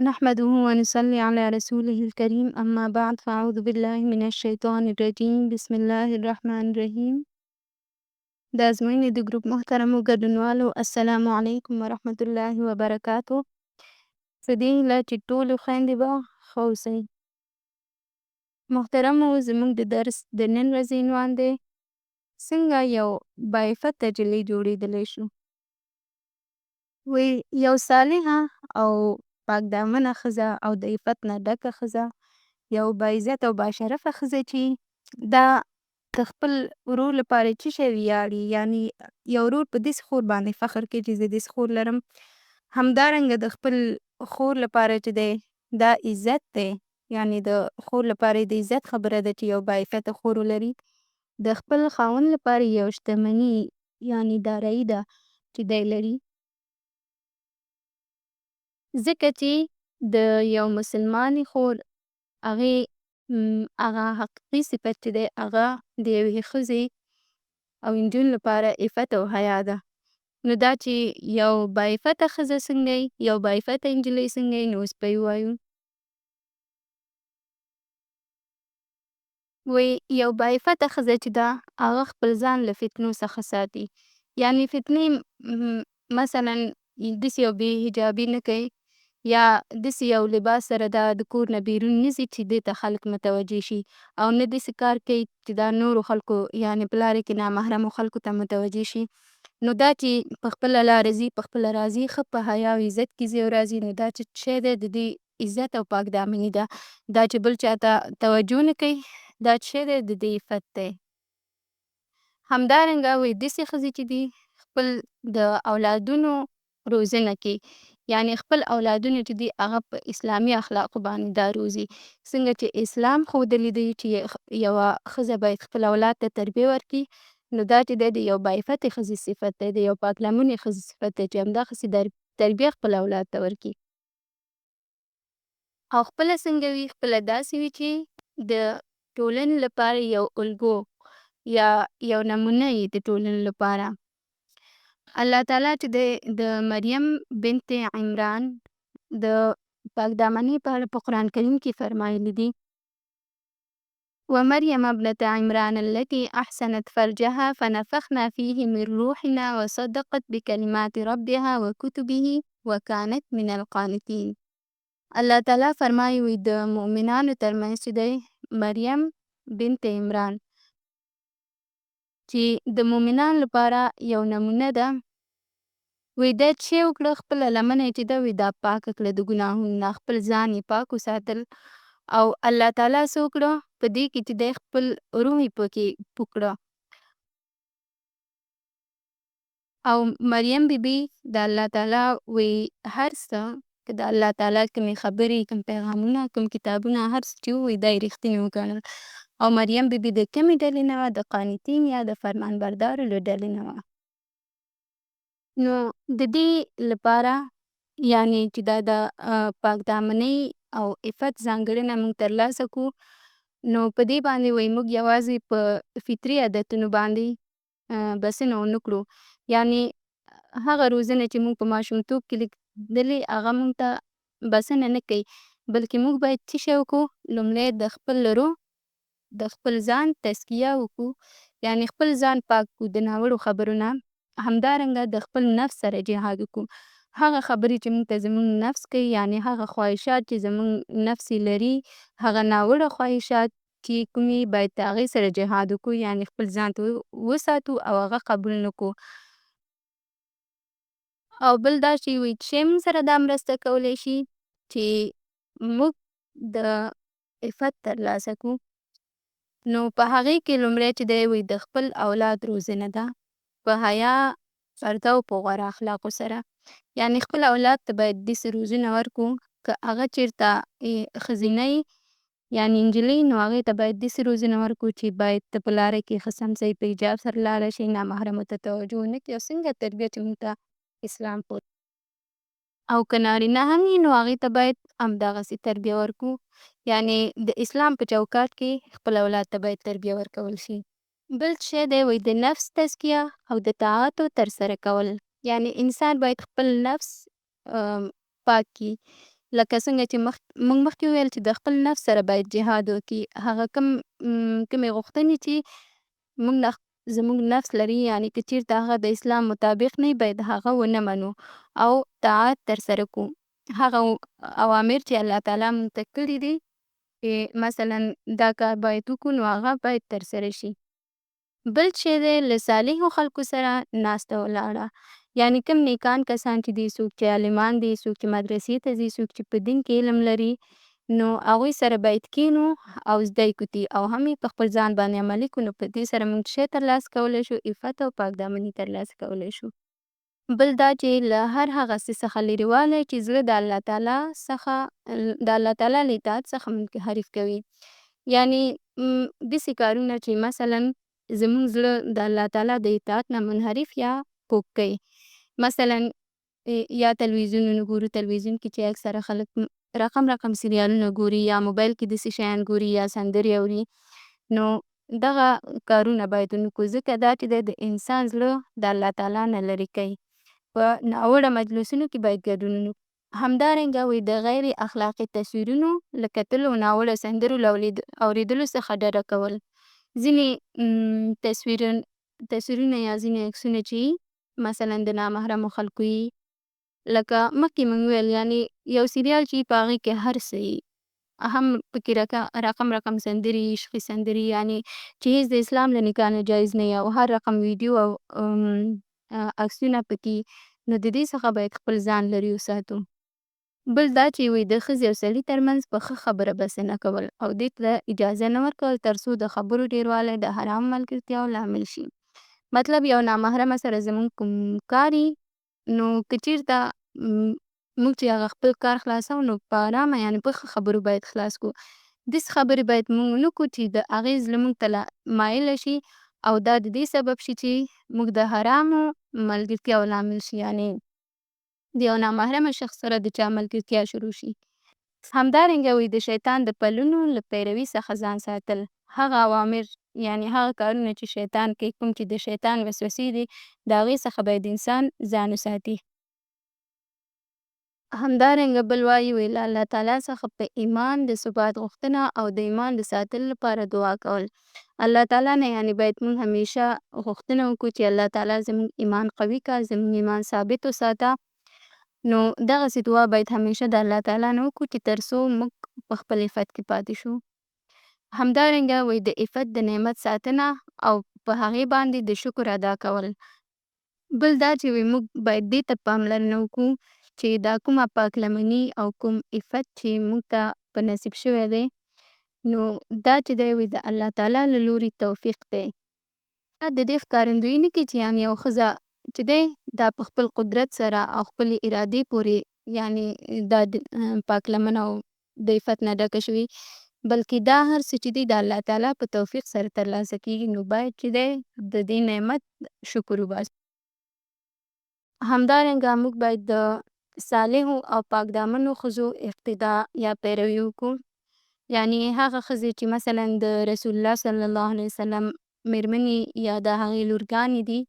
نحمده ونصلي على رسوله الكريم، اما بعد، فاعوذ بالله من الشیطان الرجیم، بسم الله الرحمن الرحیم۔ د ازموینې د ګروپ محترمو ګډونوالو، السلام علیکم ورحمة الله وبرکاته۔ په دې هیله چې ټولې خویندې به ښه اوسئ. محترمو، زموږ د درس د نن ورځې عنوان دی: څنګه یو باعفته نجلۍ جوړېدلی شو؟ وایي یو صالحه او پاک دامنه ښځه او د عفت نه ډکه ښځه، یو باعزته او باشرفه ښځه چې دا د خپل ورور لپاره چی شی ویاړي، یعنې یو ورور په داسې خور باندې فخر کوي چې زه داسې خور لرم. همدارنګه د خپل خور لپاره چې دی دا عزت دی، یعنې د خور لپاره د عزت خبره ده چې یو باعفته خور ولري. د خپل خاوند لپاره یو شتمني یعنې دارایي ده چې دی لري. ځکه چې د یو مسلمانې خور هغې هغه حقیقي صفت چې دی هغه د یوې ښځې او انجونو لپاره عفت او حیا ده. نو دا چې یو باعفته ښځه څنګه وي، یو باعفته انجلۍ څنګه وي، نو اوس به یې ووایو. وایي یو باعفته ښځه چې ده هغه خپل ځان له فتنو څخه ساتي. یعنې فتنې مثلاً داسې یو بې حجابي نه کوي، یا داسې یو لباس سره دا د کور نه بیرون نه ځي چې دې ته خلک متوجه شي، او نه داسې کار کوي چې دا نورو خلکو یعنې په لاره کې نامحرمو خلکو ته متوجه شي. نو دا چې په خپله لاره ځي، په خپله راځي، ښه په حیا او عزت کې ځي او راځي، نو دا چې څه شی دی د دې عزت او پاک دامني ده. دا چې بل چاته توجه نه کوي، دا څه شی دی؟ د دې عفت دی. همدارنګه وایي داسې ښځې چې دي خپل د اولادونو روزنه کوي، یعنې خپل اولادونه چې دي هغه په اسلامي اخلاقو باندې دا روزي. څنګه چې اسلام ښودلي دي چې یوه ښځه باید خپل اولاد ته تربیه ورکړي، نو دا چې دی د یو باعفتې ښځې صفت دی، د یو پاک لمنې ښځې صفت دی چې همدغسې تربیه خپل اولاد ته ورکړي. او خپله څنګه وي؟ خپله داسې وي چې د ټولنې لپاره یو الګو یا یو نمونه وي د ټولنې لپاره. الله تعالیٰ چې دی د مریم بنت عمران د پاک دامنۍ په اړه په قرآن کریم کې فرمایلي دي: ومريم ابنة عمران التي أحصنت فرجها فنفخنا فيه من روحنا وصدقت بكلمات ربها وكتبه وكانت من القانتين. الله تعالیٰ فرمائے وی د مومنانو ترمنځ چې دی مریم بنت عمران چې د مومنانو لپاره یو نمونه ده. وایي دا چې وکړه، خپله لمنه یې چې ده وایي دا پاکه کړه د ګناهونو نه، خپل ځان یې پاک وساتل، او الله تعالیٰ څه وکړه؟ په دې کې چې دی خپل روح یې پکې پو کړه. او مریم بی بی د الله تعالیٰ وی هر څه که د الله تعالیٰ کومې خبرې، کوم پیغامونه، کوم کتابونه، هر څه چې وو، وایي دا یې رښتیني وګڼل. او مریم بی بی د کومې ډلې نه وه؟ د قانتین یا د فرمانبردارو له ډلې نه وه. نو د دې لپاره یعنې چې دا د پاک دامنۍ او عفت ځانګړنه مونږ ترلاسه کړو، نو په دې باندې وایي مونږ یوازې په فطري عادتونو باندې بسنه ونه کړو. یعنې هغه روزنه چې مونږ په ماشومتوب کې لیدلې هغه مونږ ته بسنه نه کوي، بلکې مونږ باید څه شی وکړو؟ لومړی د خپل روح، د خپل ځان تزکیه وکړو، یعنې خپل ځان پاک کړو د ناوړو خبرو نه. همدارنګه د خپل نفس سره جهاد وکړو. هغه خبرې چې مونږ ته زمونږ نفس کوي، یعنې هغه خواهشات چې زمونږ نفس یې لري، هغه ناوړه خواهشات چې کوم وي، باید د هغې سره جهاد وکړو، یعنې خپل ځان ترې وساتو او هغه قبول نه کړو. او بل دا چې وایي څه شی مونږ سره دا مرسته کولی شي چې موږ د عفت ترلاسه کړو؟ نو په هغې کې لومړی چې دی وایي د خپل اولاد روزنه ده، په حیا، پرده او په غوره اخلاقو سره. یعنې خپل اولاد ته باید داسې روزنه ورکړو که هغه چېرته ښځینه وي یعنې انجلۍ، نو هغې ته باید داسې روزنه ورکړو چې باید ته په لاره کې ښه سم صحیح په حجاب سره لاړه شې، نامحرمو ته توجه ونه کړې، او څنګه تربیه چې مونږ ته اسلام ښودلې. او که نارینه هم وي نو هغې ته باید همدغسې تربیه ورکړو. یعنې د اسلام په چوکاټ کې خپل اولاد ته باید تربیه ورکول شي. بل څه شی دی؟ وایي د نفس تزکیه او د طاعاتو ترسره کول. یعنې انسان باید خپل نفس پاک کړي. لکه څنګه چې مونږ مخکې وویل چې د خپل نفس سره باید جهاد وکي. هغه کوم کومې غوښتنې چې مونږ نه زمونږ نفس لري، یعنی که چیرته هغه د اسلام مطابق نه وي، باید هغه ونه منو او طاعت ترسره کړو. هغه اوامر چې الله تعالی مونږ ته کړي دي چې مثلاً دا کار باید وکړو نو هغه باید ترسره شي. بل چې دی، له صالحو خلکو سره ناسته ولاړه. یعنی کوم نیکان کسان چې دي، څوک چې عالمان دي، څوک چې مدرسې ته ځي، څوک چې په دین کې علم لري، نو هغوی سره باید کښېنو او زده یې کړو تی او هم یې په خپل ځان باندې عملي کړو. نو په دې سره مونږ څه شی ترلاسه کولی شو؟ عفت او پاکدامني ترلاسه کولی شو. بل دا چې له هر هغه څه څخه لرې والی چې زړه د الله تعالی څخه، د الله تعالی له اطاعت څخه منحرف کوي. یعنی داسې کارونه چې مثلاً زمونږ زړه د الله تعالی د اطاعت نه منحرف یا کوږ کيي. مثلاً یا تلویزیونونه ګورو، تلویزیون کې چې اکثره خلک رقم رقم سیریالونه ګوري یا موبایل کې داسې شیان ګوري یا سندرې اوري، نو دغه کارونه باید ونه کړو، ځکه دا چې دی د انسان زړه د الله تعالی نه لرې کيي. په ناوړه مجلسونو کې باید ګډون ونه کړو. همدارنګه وي د غیر اخلاقي تصویرونو له کتلو او ناوړه سندرو له اورېدلو څخه ډډه کول. ځینې تصویرونه یا ځینې عکسونه چې وي، مثلاً د نامحرمو خلکو وي، لکه مخکې مې وویل، یعنی یو سیریال چې وي په هغې کې هر څه وي. هم پکې رقم رقم سندرې وي، عشقي سندرې وي، یعنی چې هېڅ د اسلام له نکاح نه جایز نه وي او هر رقم ویډیو او عکسونه پکې وي، نو د دې څخه باید خپل ځان لرې وساتو. بل دا چې وي د ښځې او سړي ترمنځ په ښه خبره بسنه کول او دې ته اجازه نه ورکول ترڅو د خبرو ډېروالی د حرامو ملګرتیاوو لامل شي. مطلب یو نامحرمه سره زمونږ کوم کار وي، نو که چېرته مونږ چې هغه خپل کار خلاصوو نو په ارامه یعنی په ښه خبرو باید خلاص کړو. داسې خبرې باید مونږ ونه کړو چې د هغې زړه مونږ ته مایله شي او دا د دې سبب شي چې مونږ د حرامو ملګرتیاوو لامل شي، یعنی د یو نامحرمه شخص سره د چا ملګرتیا شروع شي. همدارنګه وي د شیطان د پلونو له پیروۍ څخه ځان ساتل. هغه اوامر یعنی هغه کارونه چې شیطان کيي، کوم چې د شیطان وسوسې دي، د هغې څخه باید انسان ځان وساتي. همدارنګه بل وايي وی له الله تعالی څخه په ایمان د ثبات غوښتنه او د ایمان د ساتلو لپاره دعا کول. الله تعالی نه یعنی باید مونږ همیشه غوښتنه وکړو چې الله تعالی زمونږ ایمان قوي که، زمونږ ایمان ثابت وساته. نو دغسې دعا باید همیشه د الله تعالی نه وکړو چې تر څو موږ په خپل عفت کې پاتې شو. همدارنګه وی د عفت د نعمت ساتنه او په هغې باندې د شکر ادا کول. بل دا چې وی موږ باید دې ته پاملرنه وکړو چې دا کومه پاک لمني او کوم عفت چې مونږ ته په نصیب شوی دی، نو دا چې دی وی د الله تعالی له لوري توفیق دی. دا د دې ښکارندويي نه کوي چې یعنی یوه ښځه چې دی دا په خپل قدرت سره او خپلې ارادې پورې یعنی دا پاک لمنه او د عفت نه ډکه شوې، بلکې دا هر څه چې دي د الله تعالی په توفیق سره ترلاسه کېږي. نو باید چې دی د دې نعمت شکر وباسو. همدارنګه موږ باید د صالحو او پاک دامنو ښځو اقتدا یا پیروي وکړو. یعنی هغه ښځې چې مثلاً د رسول الله صلی الله علیه وسلم مېرمنې یا د هغې لورګانې دي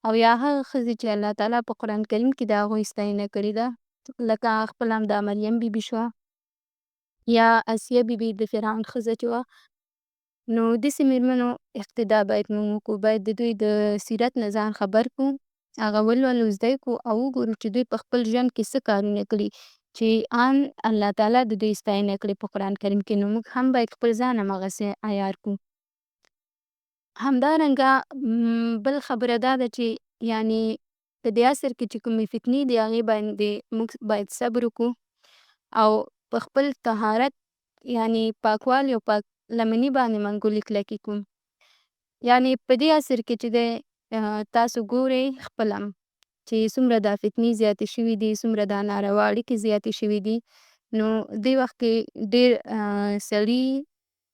او یا هغه ښځې چې الله تعالی په قرآن کریم کې د هغوی ستاینه کړې ده، لکه خپله همدا مریم بي بي شوه یا آسیه بي بي د فرعون ښځه چې وه. نو داسې مېرمنو اقتدا باید مونږ وکړو. باید د دوی د سیرت نه ځان خبر کړو، هغه ولولو، زده یې کړو او وګورو چې دوی په خپل ژوند کې څه کارونه کړي چې ان الله تعالی د دوی ستاینه کړې په قرآن کریم کې. نو موږ هم باید خپل ځان هماغسې عیار کړو. همدارنګه بل خبره دا ده چې یعنی په دې عصر کې چې کومې فتنې دي، هغې باندې موږ باید صبر وکړو او په خپل طهارت یعنی پاکوالي او پاک لمني باندې منګولې کلکې کړو. یعنی په دې عصر کې چې دی، تاسو ګورئ خپله چې څومره دا فتنې زیاتې شوي دي، څومره دا ناروا اړیکې زیاتې شوي دي. نو دې وخت کې ډېر سړي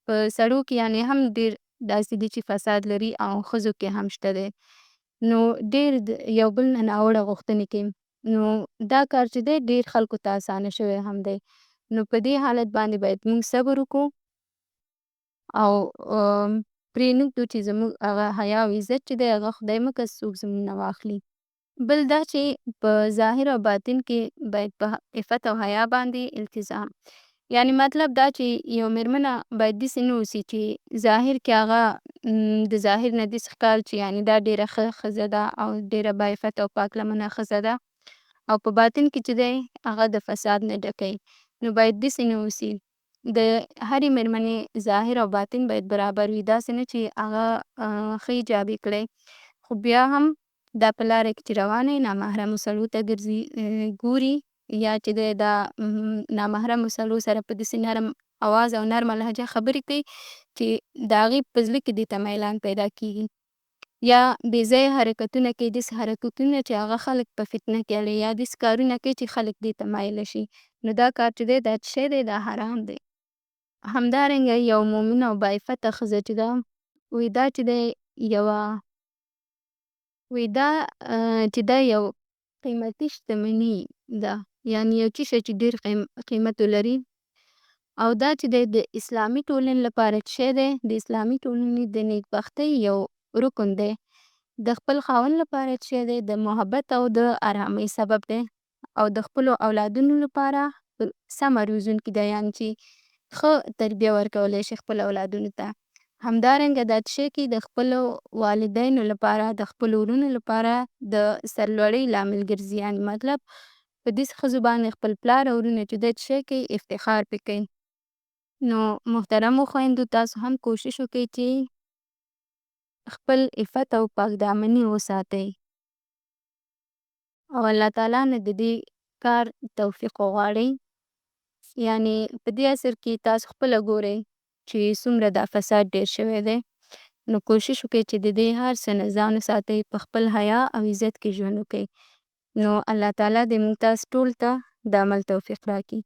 په سړو کې یعنی هم ډېر داسې دي چې فساد لري او ښځو کې هم شته دی. نو ډېر یو بل نه ناوړه غوښتنې کوي. نو دا کار چې دی ډېر خلکو ته اسانه شوی هم دی. نو په دې حالت باندې باید موږ صبر وکړو او پرې نه ږدو چې زموږ هغه حیا او عزت چې دی، هغه خدای مه کړه څوک زموږ نه واخلي. بل دا چې په ظاهر او باطن کې باید په عفت او حیا باندې التزام۔ یعنی مطلب دا چې یو میرمنه باید داسې نه اوسي چې ظاهر کې هغه د ظاهر نه داسې ښکاري چې یعنی دا ډېره ښه ښځه ده او ډېره باعفته او پاک لمنه ښځه ده او په باطن کې چې دی هغه د فساد نه ډکه وي۔ نو باید داسې نه اوسي۔ د هرې میرمنې ظاهر او باطن باید برابر وي۔ داسې نه چې هغه ښه حجاب یې کړی خو بیا هم دا په لاره کې چې روانه وي نامحرمو سړو ته ګرځي ګوري یا چې دی دا نامحرمو سړو سره په داسې نرم اواز او نرمه لهجه خبرې کوي چې د هغې په زړه کې دې ته میلان پیدا کېږي۔ یا بې ځایه حرکتونه کوي، داسې حرکتونه چې هغه خلک په فتنه کې اړوي یا داسې کارونه کوي چې خلک دې ته مایله شي۔ نو دا کار چې دی دا څه شی دی؟ دا حرام دی۔ همدارنګه یو مومنه او باعفته ښځه چې ده وایي دا چې دی یوه وایي دا چې ده یو قیمتي شتمني ده۔ یعنی یو څه شی چې ډېر قیمت ولري۔ او دا چې دی د اسلامي ټولنې لپاره څه شی دی؟ د اسلامي ټولنې د نیکبختۍ یو رکن دی۔ د خپل خاوند لپاره څه شی دی؟ د محبت او د ارامۍ سبب دی۔ او د خپلو اولادونو لپاره سمه روزونکې ده یعنی چې ښه تربیه ورکولی شي خپلو اولادونو ته۔ همدارنګه دا څه شی کیی؟ د خپلو والدینو لپاره، د خپلو ورونو لپاره د سرلوړۍ لامل ګرځي۔ یعنی مطلب په داسې ښځو باندې خپل پلار او ورونه چې دی څه شی کيی؟ افتخار پې کيی۔ نو محترمو خویندو تاسو هم کوشش وکئ چې خپل عفت او پاکدامني وساتئ۔ او اللہ تعالیٰ نه د دې کار توفیق وغواړئ۔ یعنی په دې عصر کې تاسو خپله ګورئ چې څومره دا فساد ډېر شوی دی۔ نو کوشش وکئ چې د دې هر څه نه ځان وساتئ، په خپل حیا او عزت کې ژوند وکئ۔ نو اللہ تعالیٰ دے مونږ تاسو ټول ته د عمل توفیق راکړي.